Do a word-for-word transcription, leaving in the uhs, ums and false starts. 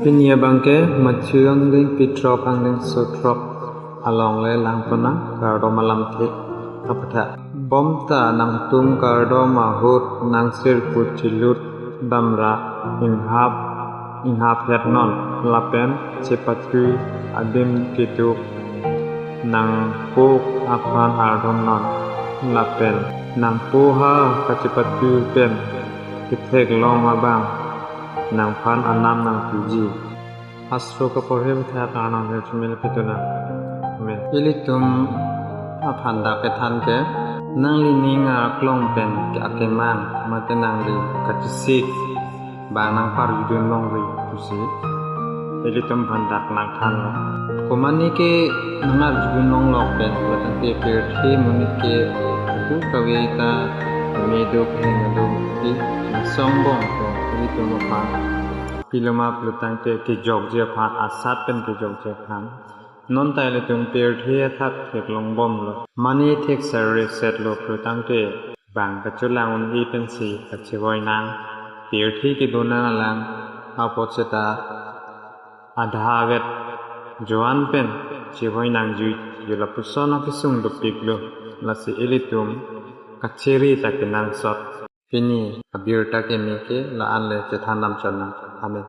Pini abangke Matthew angdeng pithrok angdeng sothrok along le langpon nang kardom alamthe kapathak. Bonta nangtum kardom ahut nangsirkut chilut damra inghap inghap het non lapen chepatu adim kedo nangpo aphan ardom non lapen nangpo ha kachepatu pen ketheklong abang nangphan anam nangpuji. Hastro kaporhe pathak Arnam hirjume le pithu nang. Amen. Ilitum aphan dak kethan ke, nangli ning arklong pen ke akemang mate nangli kachesik bang nangparjudun longri pusi ilitum aphan dak nangthanlo. Komatne ke nangarjudun longlok pen, pulo tangte pirthe monit ke adu kave ta meduk heng adu ti songbong pen ilitum aphan piloma pulo tangte kejokji aphan, asat pen kejokji aphan. Non ta ilitum pirthe athak theklong bomlo. Mane thek sari setlo pulo tangte bang kachelang un-e pensi kachevoi nang. Pirthe kedo nang alang apot seta adha avet joan pen chevoi nangji, jo lapuson akesung dopiklo. Lasi ilitum kachere ta kenangsot. Pini abirta keme ke la-an le chethan dam chot nang. Amen.